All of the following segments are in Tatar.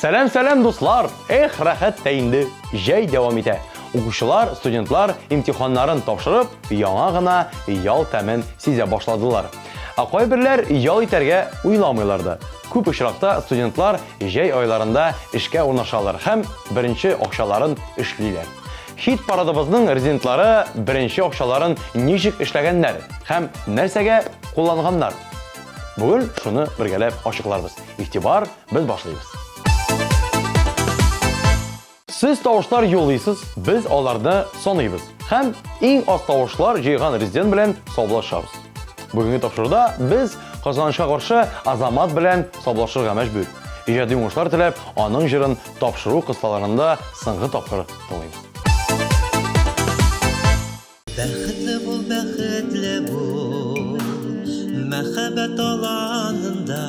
Сәлам, сәлам, дуслар! Эх, рәхәт тә инде. Җәй дәвам итә. Укучылар, студентлар имтиханнарын тапшырып, яңа гына ял тәмен сизә башладылар. Ә кайберләр ял итәргә уйламыйлар да. Күп очракта студентлар җәй айларында эшкә урнашалар һәм беренче акчаларын эшлиләр. Хит парадыбызның резидентлары беренче акчаларын ничек эшләгәннәр һәм нәрсәгә кулланганнар? Бүген шуны бергәләп ачыкларбыз. Игътибар, без башлыйбыз. Сез тавышлар юллыйсыз, без аларны саныйбыз һәм иң аз тавышлар җыйган резидент белән саубуллашабыз. Бүгенге тапшыруда без кызганычка каршы Азамат белән саубуллашырга мәҗбүр. Иҗади уңышлар теләп, аның җырын тапшыру кысаларында соңгы тапкыр тыңлыйбыз. Бәхетле бул, бәхетле бул, Мәхәббәт аланында.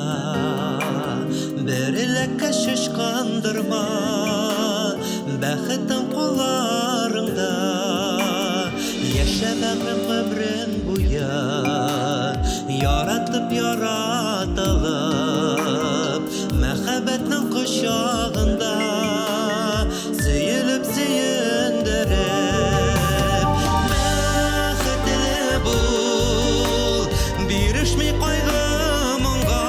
Бер эләккәч ычкындырма, Бәхетең кулларыңда. Яшә бәгърем гомрең буе, Яратып, яратылып, Мәхәббәтнең кочагында. Сөелеп, сөендереп, бәхетле бул, бирешми кайгы моңга.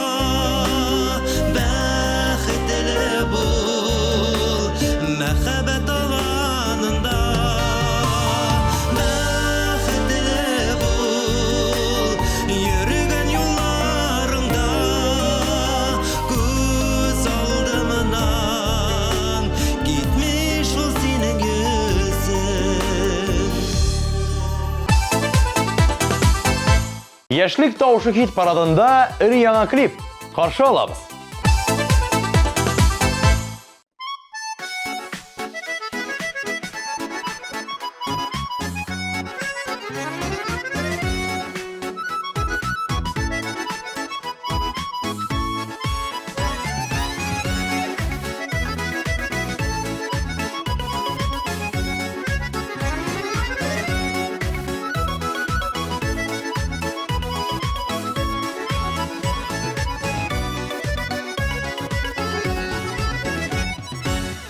Бәхетле бул, мәхәббәт аланында. Бәхетле бул, йөргән юлларыңда. Күз алдымнан китми шул синең йөзең. Яшьлек тавышы хит парадында өр-яңа клип. Каршы алабыз.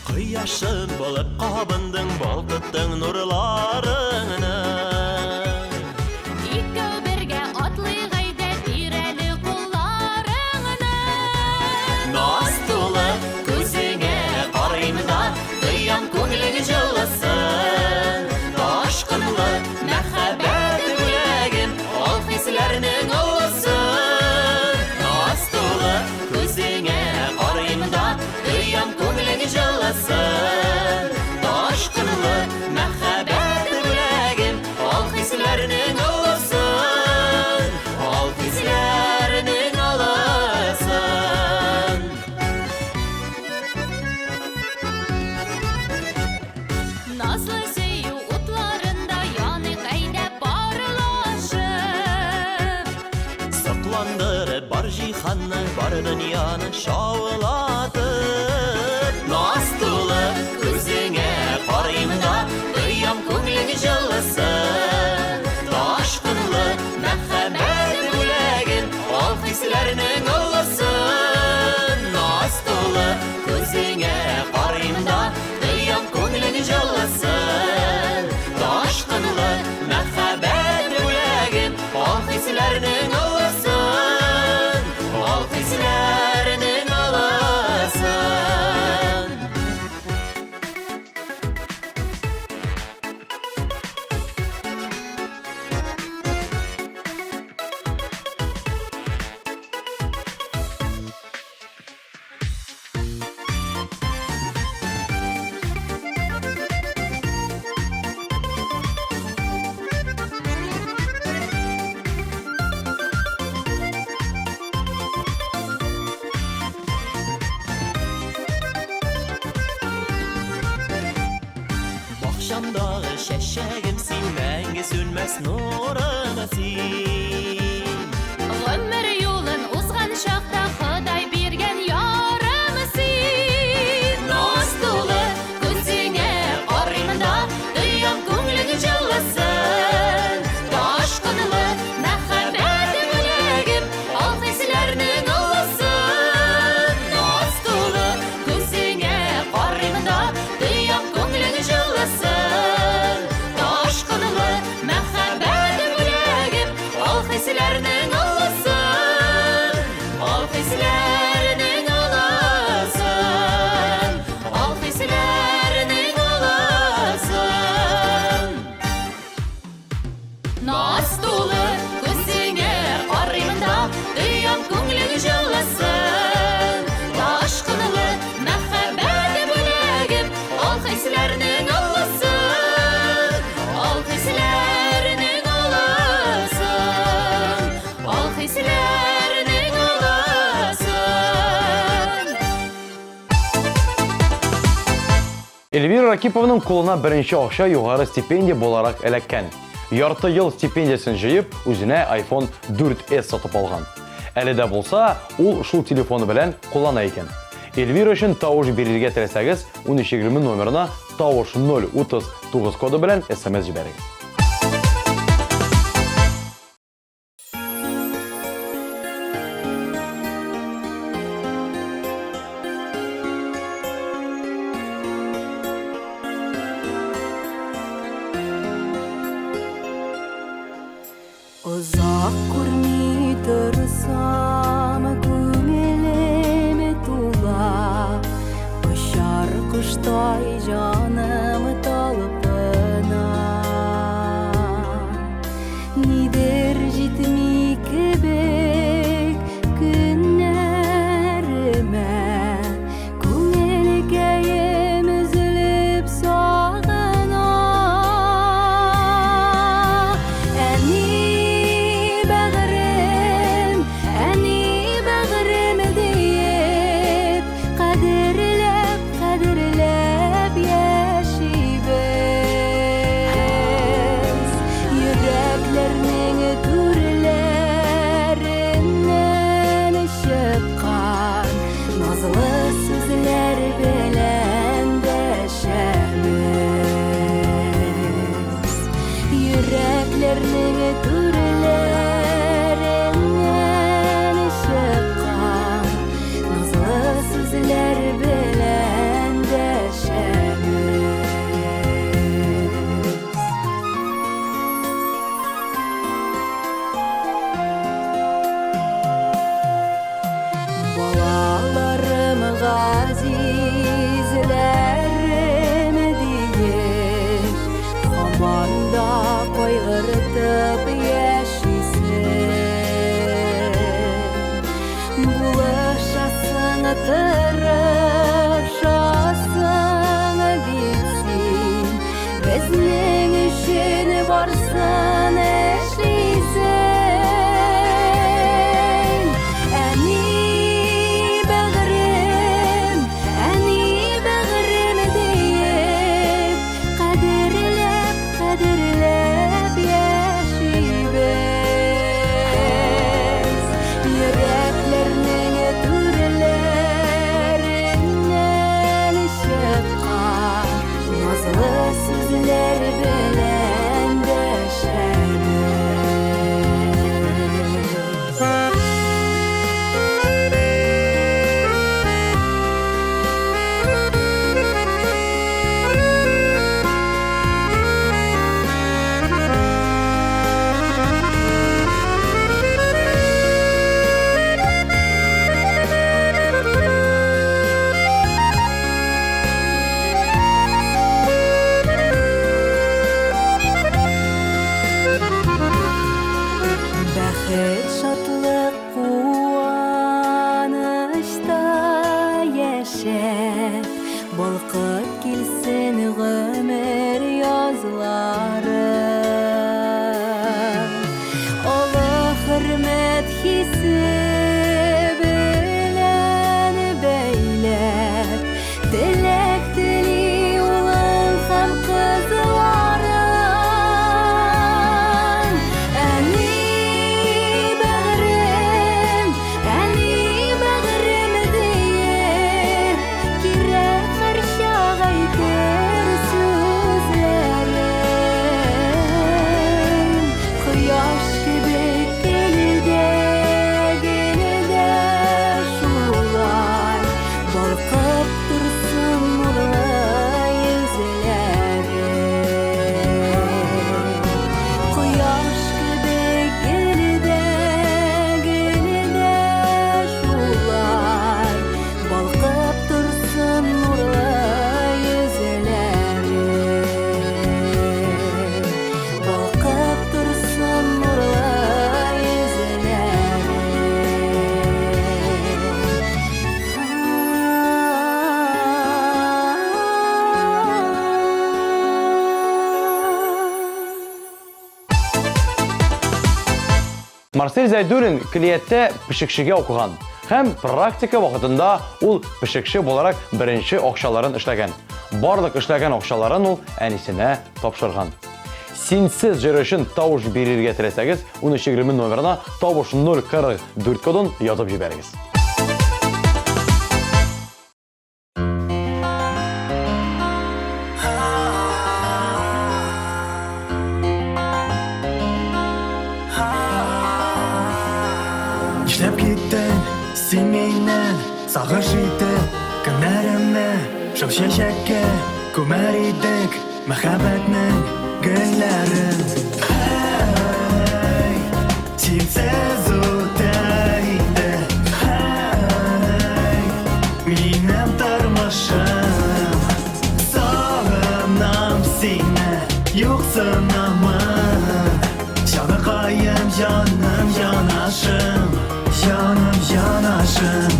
Кояшым булып кабындың, балкыттың нурларыңны. Икәү бергә атлыйк әйдә, бир әле кулларыңны. Наз тулы күзеңә карыйм да, тоям күңелең җылысын. Ташкынлы мәхәббәт бүләген, ал хисләрнең олысын. Наз тулы күзеңә карыйм да, тоям күңелең җылысын. Ташкынлы мәхәббәт бүләген, ал хисләрнең олысын. Ал хисләрнең олысын. Назлы сөю утларында яныйк әйдә парлашып. Сокландырып бар җиһанны, бар дөньяны шаулатып. Наз тулы күзеңә карыйм да, тоям күңелең җылысын. Ташкынлы мәхәббәт бүләген, ал хисләрнең олысын. Наз тулы күзеңә карыйм да, тоям күңелең җылысын. Ташкынлы мәхәббәт бүләген, ал хисләрнең олысын. Ал хисләрнең олысын. Бакчамдагы чәчәгем син, мәңге сүнмәс нурым син. Гомер юлын узган чакта Ходай биргән ярым син. Наз тулы күзеңә карыйм да, тоям күңелең җылысын. Ташкынлы мәхәббәт бүләгем, ал хисләрнең олысын. Наз тулы күзеңә тулы. Күзеңә карыймын да, тоям күңелең җылысын. Ташкынлы мәхәббәт бүләгем, Ал хисләрнең олысы. Ал хисләрнең олысы. Ал хисләрнең олысы. Эльвира Ракипованың кулына беренче акча югары стипендия буларак эләккән. Ярты ел стипендиясен җыеп, үзенә iPhone 4S сатып алган. Әле дә булса, ул шул телефоны белән куллана икән. Эльвира өчен тавыш бирергә теләсәгез, 1320 номерына тавыш 039 коды белән SMS җибәрегез. Озак күрми торсам, күңелем тула, Очар коштай җаным талпына. Нидер җитми кебек көннәремә, Күңелкәем өзелеп сагына. Әни бәгърем, әни бәгърем диеп, кадерләп, кадерләп яшибез. Йөрәкләрнең түрләреннән чыккан назлы сүзләр белән дәшәбез. Йөрәкләрнең түрләреннән чыккан назлы сүзләр белән дәшәбез. Балаларым, газизләрем диеп, һаман да кайгыртып яшисең. Булышасың, тырышасың бит син, безнең өчен барсын эшлисең. Әни бәгърем, әни бәгърем диеп, кадерләп, кадерләп яшибез. Йөрәкләрнең түрләреннән чыккан назлы сүзләр белән дәшәбез. Бәхет, шатлык, куанычта яшәп, балкып килсен гомер язлары. Олы хөрмәт хисе белән бәйләп, теләк тели улың һәм кызларың. Әни бәгърем, әни бәгърем диеп, кирәк һәрчак әйтер сүзләрең. Кояш кебек көлдәге Марсель Зәйдуллин көллияттә пешекчегә укыган һәм практика вакытында ул пешекче буларак беренче акчаларын эшләгән. Барлык эшләгән акчаларын ул әнисенә тапшырган. Синсез җыры өчен тавыш бирергә теләсәгез, 1320 номерына тавыш 044 кодын язып җибәрегез. Нишләп киттең син миннән Сагыш итеп көннәремне Шау чәчәккә күмәр идек Мәхәббәтнең гөлләрен Һәй, синсез үтә инде Һәй, минем тормышым Сагынам сине, юксынамын Җаныкаем, җаным, җанашым Җаным, җанашым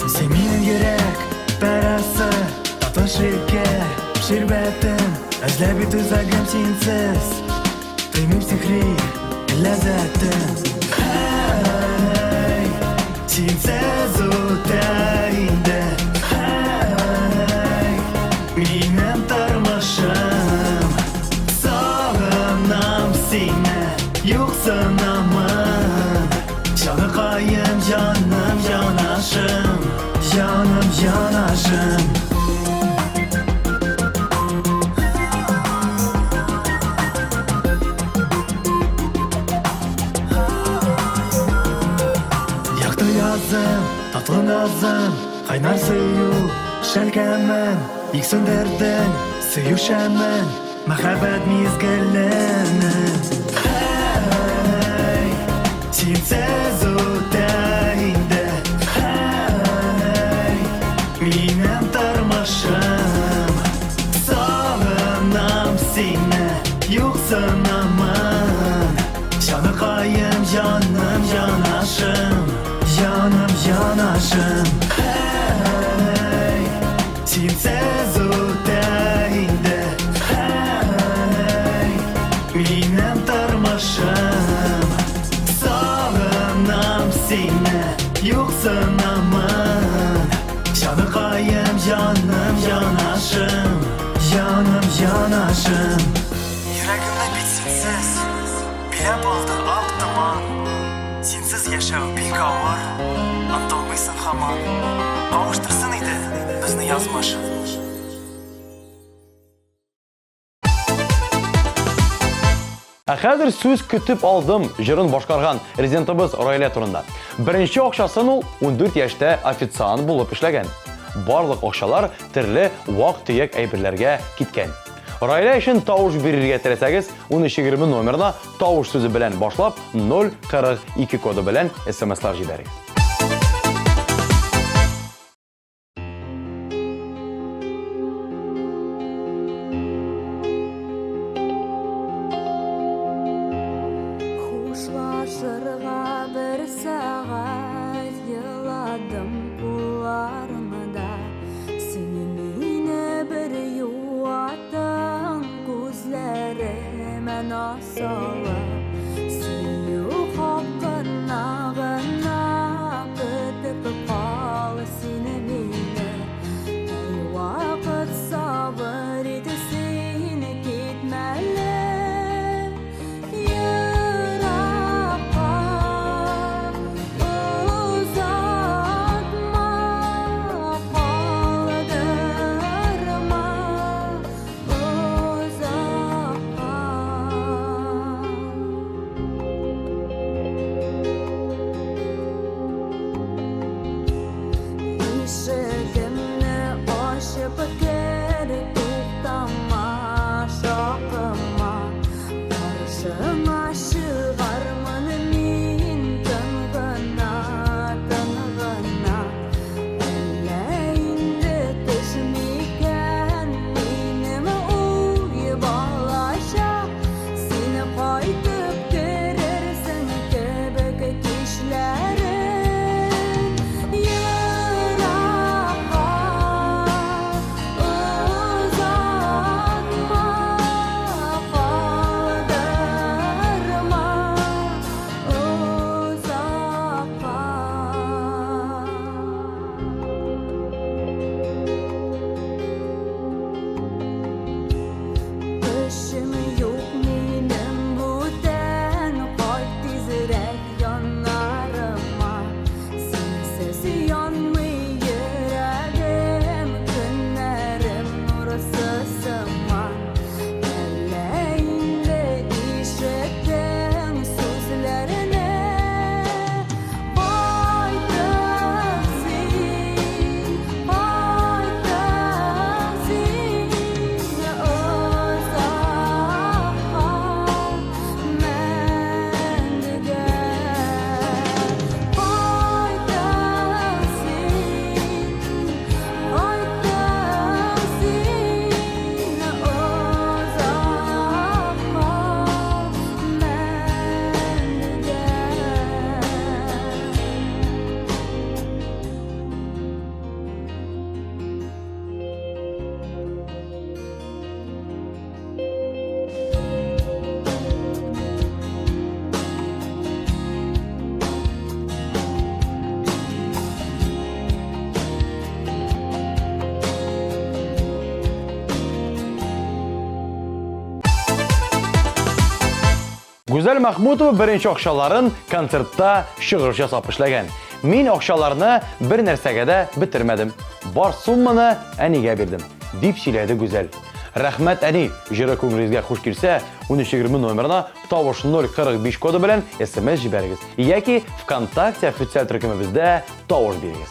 Син минем йөрәк парәсе, татлы шикәр, ширбәтем Эзләп бит үзәгем синсез, тоймыйм сихри ләззәтен Һәй, синсез үтә инде Һәй, минем тормышым Сагынам сине, юксынамын Җаныкаем, җаным, җанашым Җаным, җанашым Якты язым, татлы назым, кайнар сөю, шәлкәмен, ник сүндердең сөю шәмен, мәхәббәт мизгелен. Һәй, синсез үтә инде, һәй, минем тормышым. Сагынам сине, юксынамын Җаныкаем, җаным, җанашым Җаным, җанашым Һәй, синсез үтә инде Һәй, минем тормышым Сагынам сине, юксынамын Җаныкаем, җаным, җанашым Җаным, җанашым Йөрәгемне бит синсез биләп алды ак томан Синсез яшәү бик авыр, онтылмыйсың һаман Кавыштырсын иде безне язмыш. Ә хәзер сүз көтеп алдым җырын башкарган резидентыбыз Раилә турында. Беренче акчасын ул 14 яшьтә официант булып эшләгән. Барлык акчалар төрле вак-төяк әйберләргә киткән. Раилә өчен тавыш бирергә теләсәгез, 1320 номерына тавыш сүзе белән башлап 042 коды белән смслар җибәрегез. Хушлашырга бер сәгать еладым кулларыңда. Син мине бер юаттың күзләремә наз салып. Сөю хакына гына көтеп кал син мине. Вакыт сабыр ит син китмәле. Еракка озатма, калдырма озакка. Ишегемне ачып кер, туктама, шакыма. Каршыңа чыгармын мин тын гына, тын гына. Әллә инде төш микән минем уй балачак? Син кайтып керерсең кебек кичләрен. Еракка Гүзәл Мәхмүтова беренче акчаларын концертта чыгыш ясап эшләгән. Мин акчаларны бер нәрсәгә дә бетермәдем. Бар сумманы әнигә бирдем, дип сөйләде Гүзәл. Рәхмәт, әни! Җыры күңелегезгә хуш килсә, 1320 номерына тавыш 045 коды белән смс җибәрегез яки ВКонтакте официаль төркемебездә тавыш бирегез.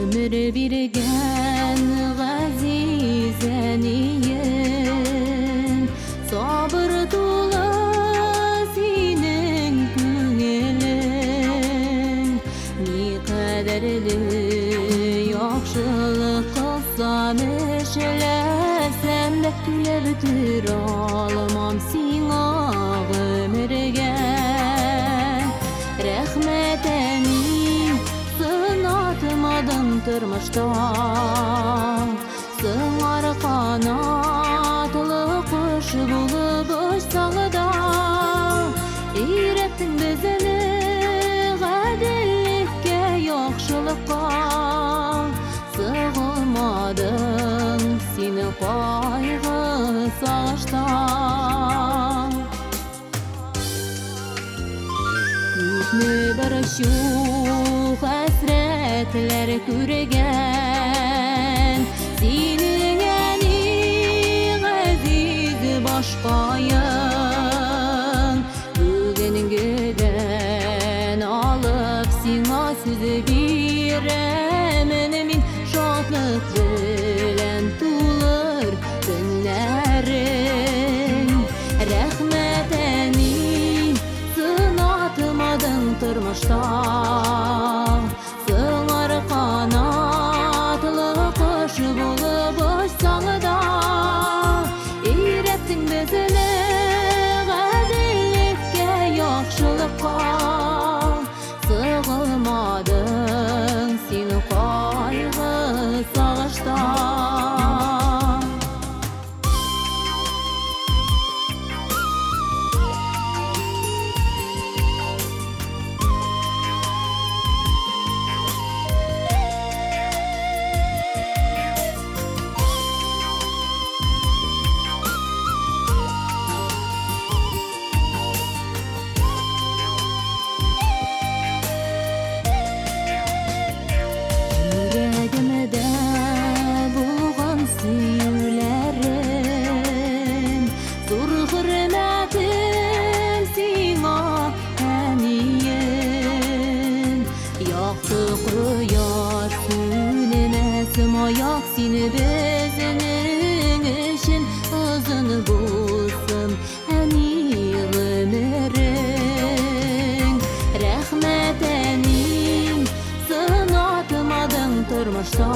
Гомер биргән газиз әнием, Сабыр тулы синең күңелең, Никадәрле яхшылык кылсам, эшләсәм дә, Түләп бетерә алмам сиңа гомергә. Рәхмәт, әни, сынатмадың тормышта. Сыңар канатлы кош булып очсаң да, Өйрәттең безне гаделлеккә, яхшылыкка. Сыгылмадың син кайгы сагышта. Күпме борчу, хәсрәтләр күргән Синең әни газиз башкаең. Бүгенгедән алып сиңа сүз бирәмен мин, Шатлык белән тулыр көннәрең. Рәхмәт, әни, сынатмадың тормышта. Сыңар канатлы кош булып очсаң да, Өйрәттең безне гаделлеккә, яхшылыкка. Сыгылмадың син кайгы сагышта. Йөрәгемдә булган сөюләрем, Зур хөрмәтем сиңа, әнием. Якты кояш сүнмәс маяк син безнең өчен, Озын булсын, әни, гомерең. Рәхмәт, әни, сынатмадың тормышта.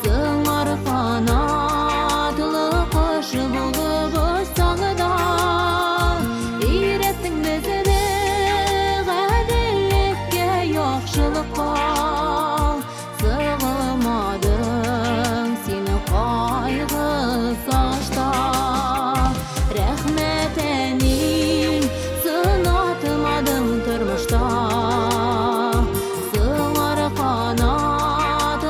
Сыңар канатлы кош булып очсаң да, Өйрәттең безне гаделлеккә, яхшылыкка. Сыгылмадың син кайгы сагышта. Рәхмәт, әни, сынатмадың тормышта. Сыңар канатлы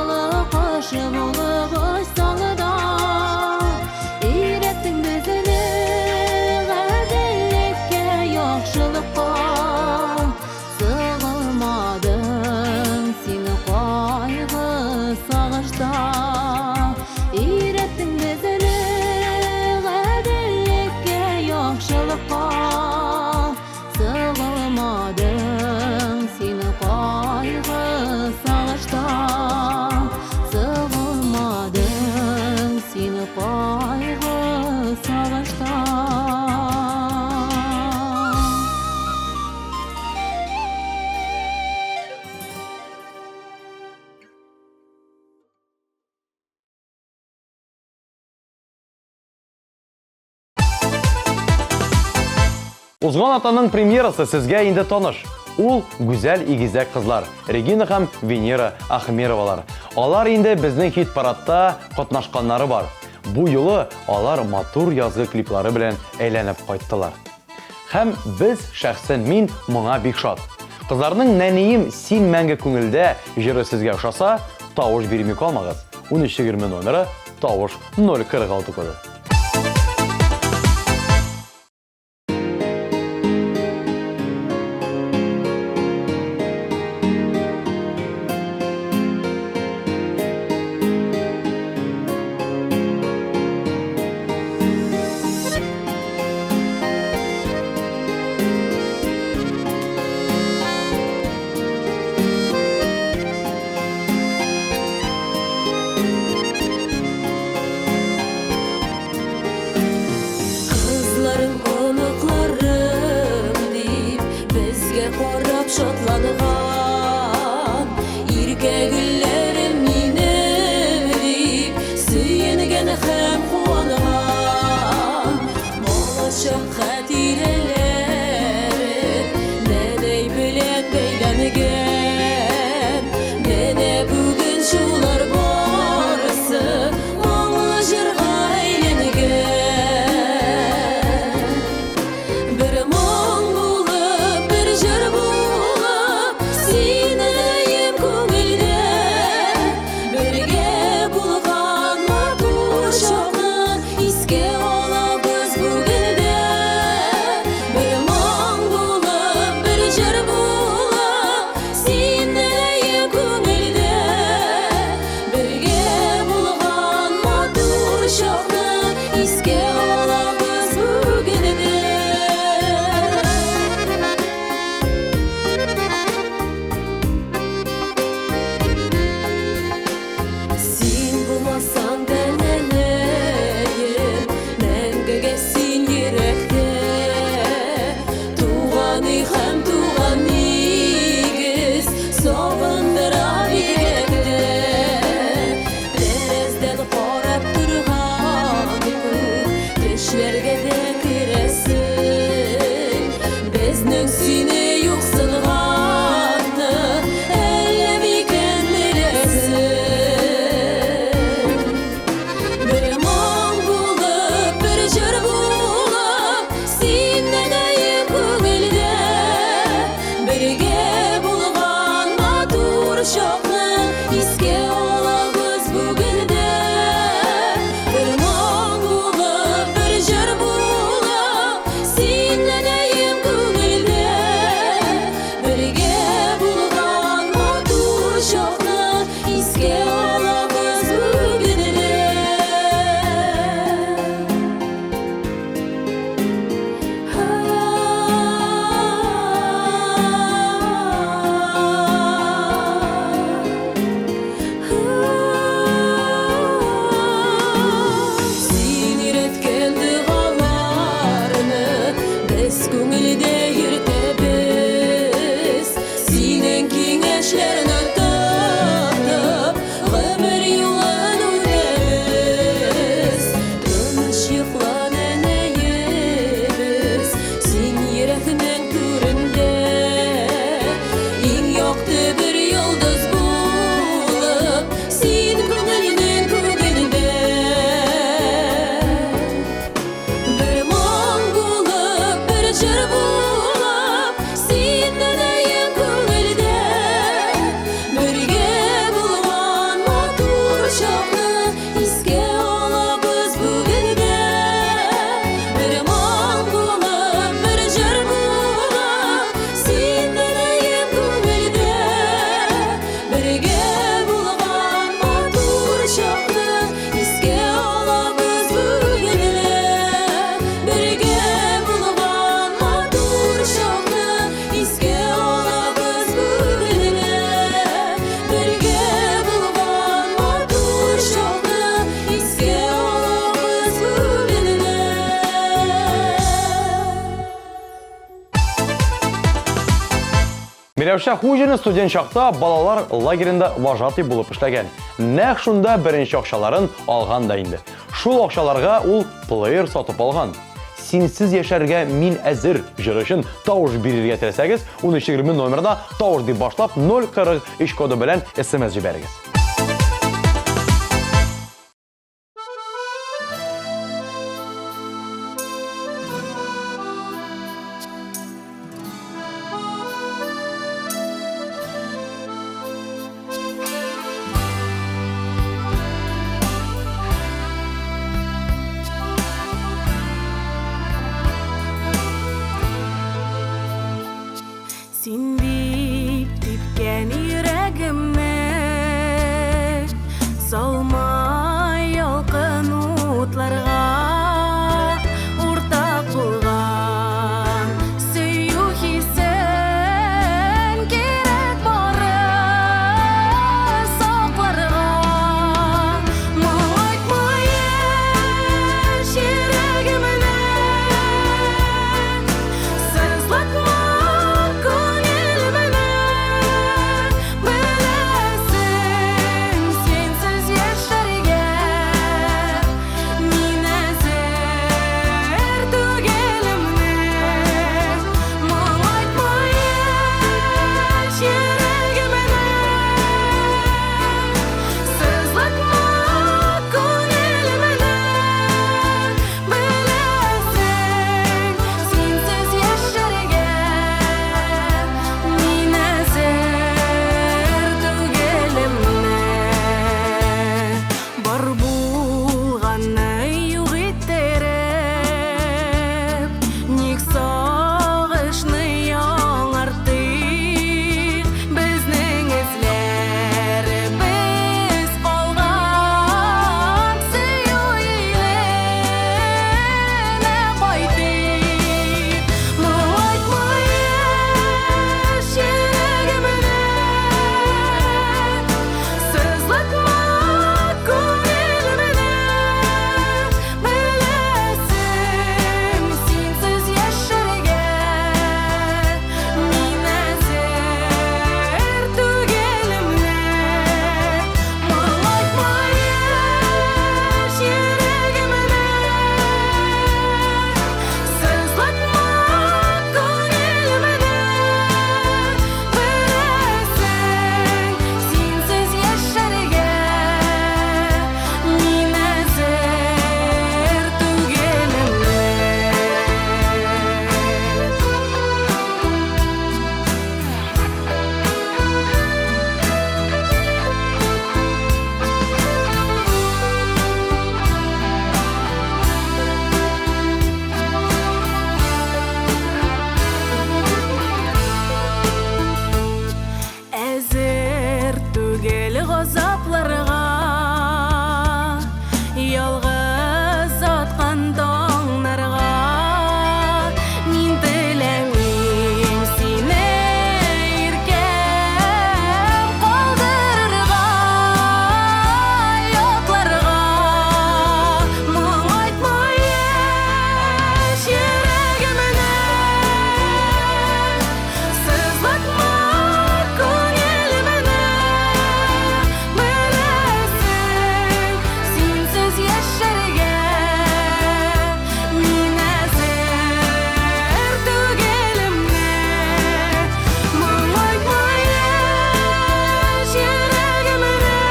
Узган атнаның премьерасы сезгә инде таныш. Ул гүзәл игезәк кызлар Регина һәм Венера Ахмеровалар. Алар инде безнең хит-парадта катнашканнары бар. Бу юлы алар матур язгы клиплары белән әйләнеп кайттылар. Һәм без, шәхсән мин, моңа бик шат. Кызларның Нәнием, син мәңге күңелдә җыры сезгә ошаса, тавыш бирми калмагыз. 1320 номеры, тавыш 046 коды. Кызларым, оныкларым дип, безгә карап шатланган. Иркә гөлләрем минем дип, сөенгән һәм куанган. Балачак хатирәләре нәнәй белән бәйләнгән. Менә бүген шулар барысы моңлы җырга әйләнгән. Бер моң булып, бер җыр булып, синеем күңелдә. Бергә булган матур чакны искә алабыз бүген дә. Бер моң булып, бер җыр булып, синеем күңелдә. Бергә булган матур чакны искә алабыз бүген дә. Син булмасаң да нәнәем, мәңгегә син йөрәктә. Туган өй һәм туган нигез сагындыра бигрәк тә. Тәрәздән карап торган күк, төшләргә дә керәсең. Безнең сине юксынганны әллә микән беләсең? Бер моң булып, бер җыр булып, син нәнәем күңелдә. Бергә булган матур чакны искә алабыз бүген дә. Бер моң булып, бер җыр булып, син нәнәем күңелдә. Бергә булган матур чакны искә алабыз бүген дә. Син өйрәткән догаларны без күңелдә йөртәбез. Синең киңәшләрне тотып, гомер юлын үтәбез. Тыныч йокла, нәнәебез, син йөрәкнең түрендә. Иң якты бер йолдыз булып, син күңелнең күгендә. Бер моң булып, бер җыр булып, син нәнәем күңелдә. Бергә булган матур чакны искә алабыз бүген дә. Бер моң булып, бер җыр булып, син нәнәем күңелдә. Бергә булган матур чакны искә алабыз бүген дә. Бергә булган матур чакны искә алабыз бүген дә. Бергә булган матур чакны искә алабыз бүген дә. Миләүшә Хуҗина студент чакта балалар лагеренда вожатый булып эшләгән. Нәкъ шунда беренче акчаларын алган да инде. Шул акчаларга ул плеер сатып алган. Синсез яшәргә мин әзер җыры өчен тавыш бирергә теләсәгез, 1320 номерына тавыш дип башлап 043 коды белән смс җибәрегез. Син дип типкән йөрәгемне Салма ялкын утларга Уртак булган сөю хисен Кирәк бары сакларга. Моңайтма яшь йөрәгемне, Сызлатма күңелемне. Беләсең, синсез яшәргә мин әзер түгелемне. Моңайтма яшь йөрәгемне, Сызлатма күңелемне. Беләсең, синсез яшәргә мин әзер түгелемне. Бар булганны юк иттереп, ник сагышны яңартыйк? Безнең эзләребез калган сөю иленә кайтыйк. Моңайтма яшь йөрәгемне, Сызлатма күңелемне. Беләсең, синсез яшәргә мин әзер түгелемне. Моңайтма яшь йөрәгемне, Сызлатма күңелемне. Беләсең, синсез яшәргә мин әзер түгелемне. Әзер түгел газапларга, Ялгыз аткан таңнарга. Мин теләмим сине, иркәм, калдырырга ятларга. Моңайтма яшь йөрәгемне, Сызлатма күңелемне. Беләсең, синсез яшәргә мин әзер түгелемне. Моңайтма яшь йөрәгемне,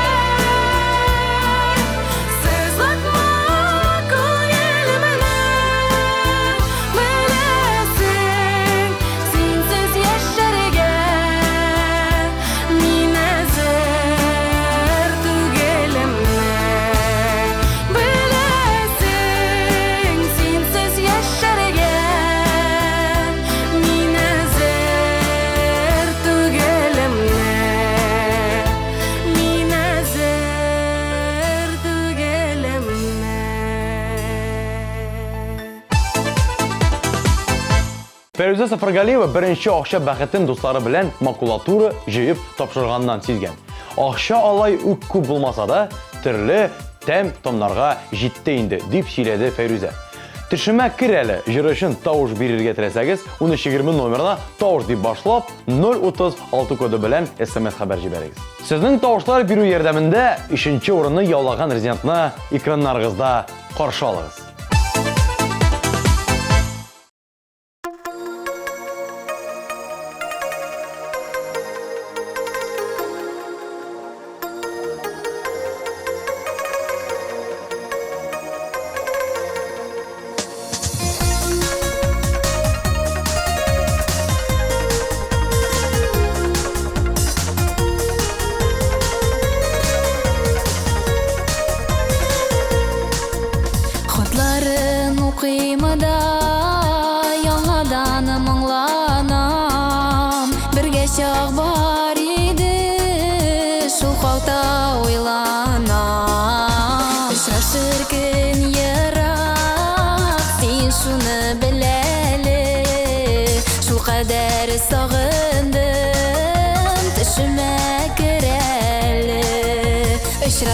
Сызлатма күңелемне. Беләсең, синсез яшәргә мин әзер түгелемне. Беләсең, синсез яшәргә мин әзер түгелемне. Мин әзер түгелемне. Фәрүзә Сафаргалиева беренче акча бәхетен дуслары белән макулатура җыеп тапшырганнан сизгән. Акча алай ук күп булмаса да, төрле тәм-томнарга җитте инде, дип сөйләде Фәйрүзә. Төшемә кер әле җыры өчен тавыш бирергә теләсәгез, 1320 номерына тавыш дип башлап, 036 коды белән смс хәбәр җибәрегез. Сезнең тавышлар бирү ярдәмендә өченче урынны яулаган резидентны экраннарыгызда каршы алыгыз.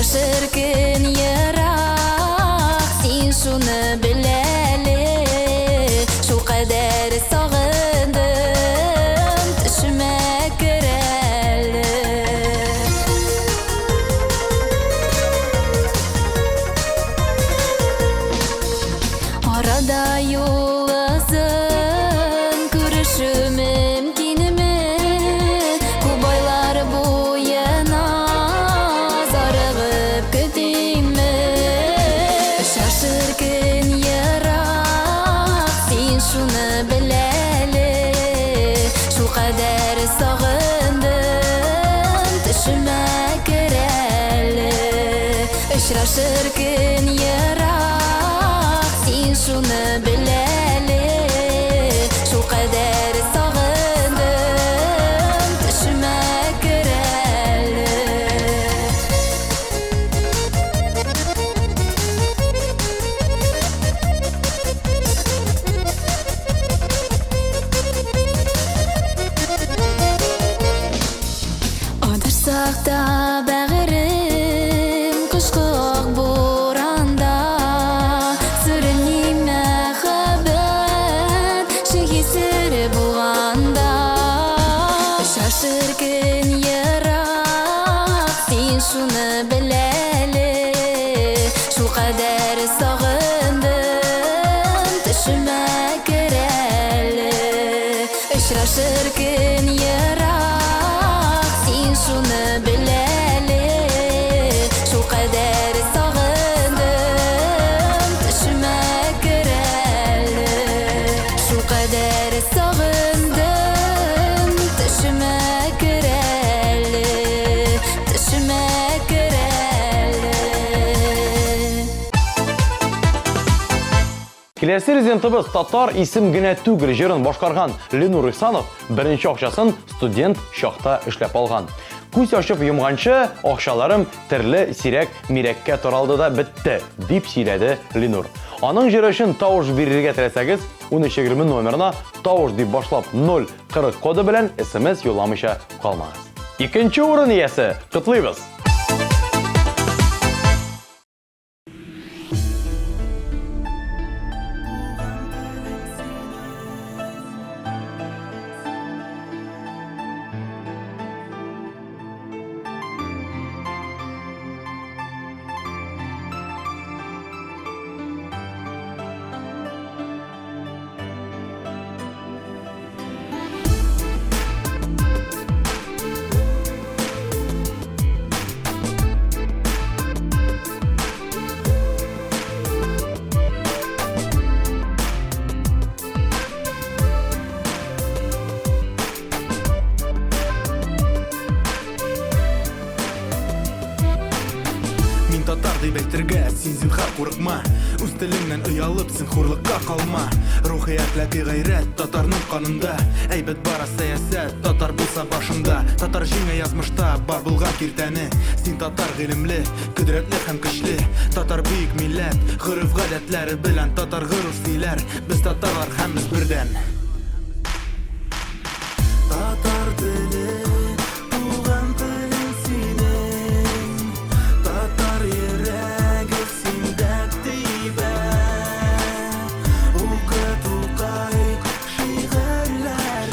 Очрашыр көн ерак, син шуны бел әле. Шулкадәр сагындым, төшемә кер әле. Арада юл озын, күрешү мөмкинме? Күп айлар буена зарыгып көтимме? Очрашыр көн ерак, син шуны бел әле. Шулкадәр сагындым, төшемә кер әле. Очрашыр көн ерак, син шуны бел әле. Шулкадәр сагындым, төшемә кер әле. Адашсак та бәгырем кышкы ак буранда, сүрелми мәхәббәт шиги сере булганда. Очрашыр көн ерак, син шуны бел әле. Шулкадәр сагындым, төшемә кер әле. Очрашыр көн ерак, син шуны бел әле. Шулкадәр сагындым, төшемә кер әле. Шулкадәр сагындым, төшемә кер әле. Төшемә кер әле. Киләсе резидентыбыз татар исем генә түгел җырын башкарган Ленур Ихсанов беренче акчасын студент чакта эшләп алган. Күз ачып йомганчы акчаларым терле сирәк мирәккә таралды да бетте, дип сөйләде Ленур. Аның җыры өчен тавыш бирергә теләсәгез, 1320 номерына тавыш дип башлап 040 коды белән SMS юлламыйча калмагыз. Икенче урын иясе, котлыйбыз! Мин татар дип әйтергә, син зинһар курыкма. Үз телеңнән оялып, син хурлыкка калма. Рухи әхлаки гайрәт татарның канында. Әйбәт бара сәясәт, татар булса башында. Татар җиңә язмышта, бар булган киртәне. Син татар гыйлемле, кодрәтле һәм көчле. Татар бөек милләт, гореф-гадәтләре белән татар горур сөйләр. Без татарлар һәм без бердәм. Татар теле, туган телең синең. Татар йөрәге синдә тибә. Укы Тукай шигырьләрен,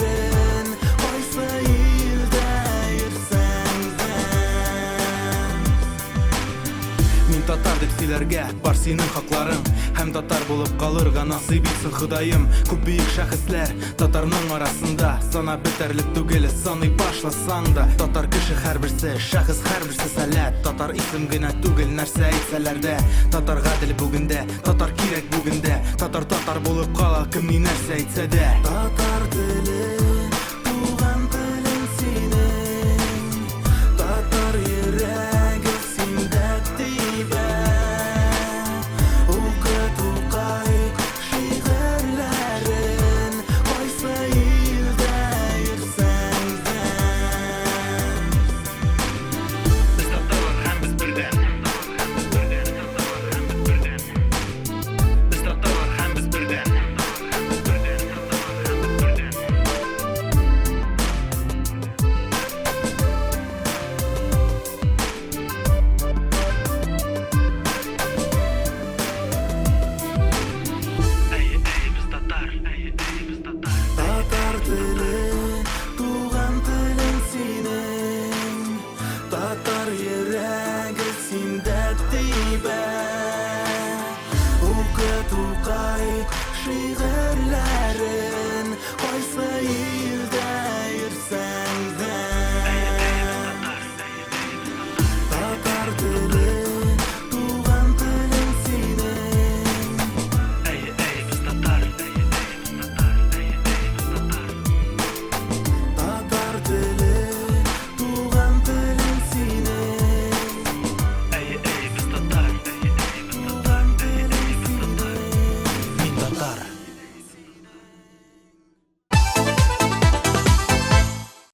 кайсы илдә йөрсәң дә. Мин татар дип сөйләргә бар синең хакларың. Һәм татар булып калырга насыйп итсен Ходаем. Күп бөек шәхесләр татарның арасында, санап бетәрлек түгел, саный башласаң да. Татар кеше һәрберсе, шәхес һәрберсе сәләт. Татар исем генә түгел, нәрсә әйтсәләр дә. Татар гадел бүген дә, татар кирәк бүген дә. Татар татар булып кала, кем ни нәрсә әйтсә дә. Татар теле, туган телең синең. Татар йөрәге синдә тибә. Укы Тукай шигырьләрен, кайсы илдә йөрсәң дә. Без татарлар һәм без бердәм. Без татарлар һәм без бердәм. Татар йөрәге синдә тибә. Укы Тукай шигырьләрен, кайсы илдә йөрсәң дә. Татар теле, туган телең синең. Әйе, әйе, без татар. Әйе, әйе, без татар. Әйе, әйе, без татар. Татар теле, туган телең синең. Әйе, әйе, без татар. Әйе, әйе, без татар. Әйе, әйе, без татар. Мин татар.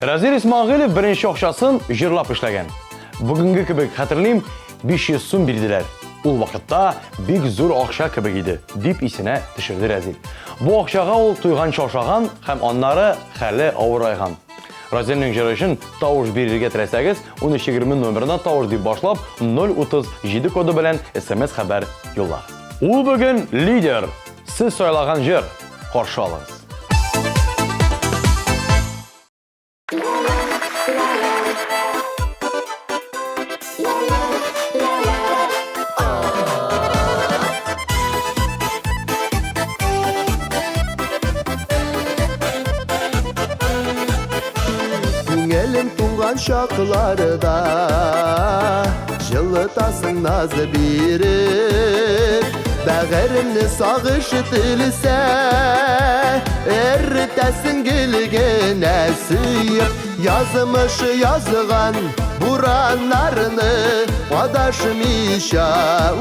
Разил Исмагыйлев беренче акчасын җырлап эшләгән. Бүгенге кебек хәтерлим, 500 сум бирделәр. Ул вакытта бик зур акча кебек иде, дип исенә төшерде Рәзил. Бу акчага ул туйганчы ашаган һәм аннары хәле авырайган. Разилнең җыры өчен тавыш бирергә теләсәгез, 1320 номерына тавыш дип башлап, 037 коды белән SMS хәбәр юллагыз. Ул бүген лидер. Сез сайлаган җыр. Каршы алыгыз. Күңелем туңган чакларда Җылытасың наз биреп Бәгыремне сагыш телсә Эретәсең гел генә сөеп Язмыш язган бураннарны Адашмыйча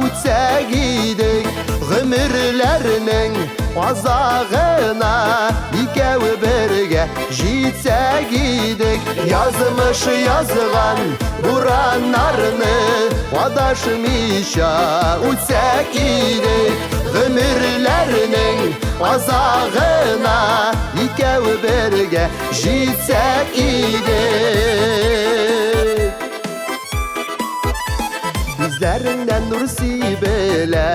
үтсәк идек Гомерләрнең азагына Икәү бергә җитсәк идек. Язмыш язган бураннарны Адашмыйча үтсәк идек. Гомерләрнең азагына Икәү бергә җитсәк идек. Күзләреңнән нур сибелә,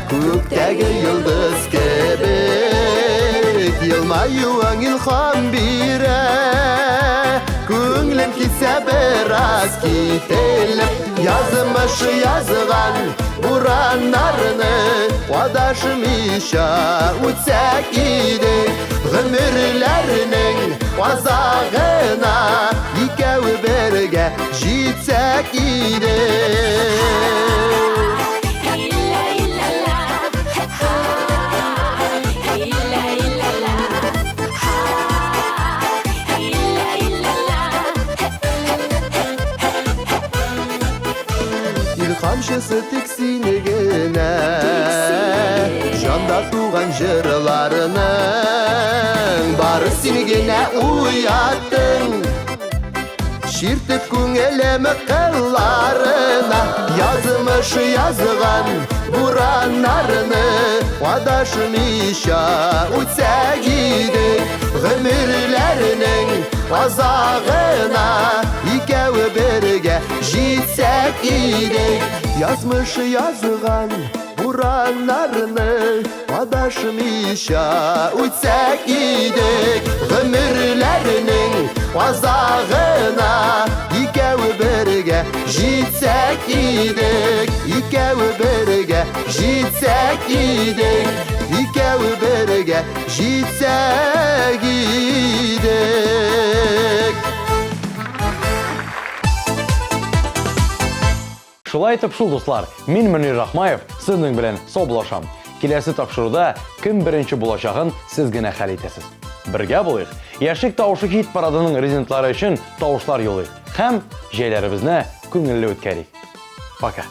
Күктәге йолдыз кебек, Елмаюың илһам бирә. Күңлем китсә бераз кителеп, Язмыш язган бураннарны Адашмыйча үтсәк идек. Гомерләрнең азагына Икәү бергә җитсәк идек. Илһамчысы тик син генә, Җанда туган җырларының Бары син генә уяттың. Чиртеп күңелем кылларына Язмыш язган бураннарны Адашмыйча үтсәк идек. Гомерләрнең азагына Икәү бергә җитсәк идек. Язмыш язган бураннарны Адашмыйча үтсәк идек. Гомерләрнең азагына Икәү бергә җитсәк идек. Икәү бергә җитсәк идек. Икәү бергә җитсәк идек. Шулай итеп шул, дуслар, мин Мөнир Рахмаев сезнең белән саубуллашам. Киләсе тапшыруда кем беренче булачагын сез генә хәл итәсез. Бергә булыйк. Яшьлек тавышы хит парадының резидентлары өчен тавышлар юлыйк һәм җәйләребезне күңелле үткәрик. Пока.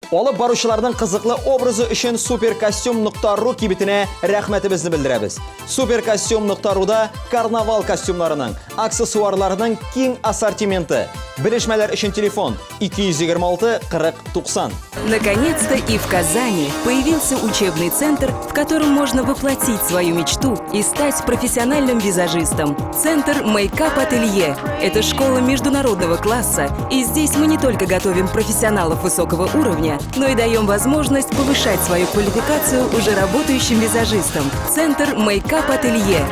Алып баручыларның кызыклы образы өчен суперкостюм.ру кибетенә рәхмәтебезне белдерәбез. Суперкостюм.руда карнавал костюмнарының, аксессуарларының киң ассортименты. Белешмәләр өчен телефон 226 40 90. Наконец-то и в Казани появился учебный центр, в котором можно воплотить свою мечту и стать профессиональным визажистом. Центр Мейкап Ателье – это школа международного класса, и здесь мы не только готовим профессионалов высокого уровня, но и даем возможность повышать свою квалификацию уже работающим визажистам. Центр Мейкап Ателье.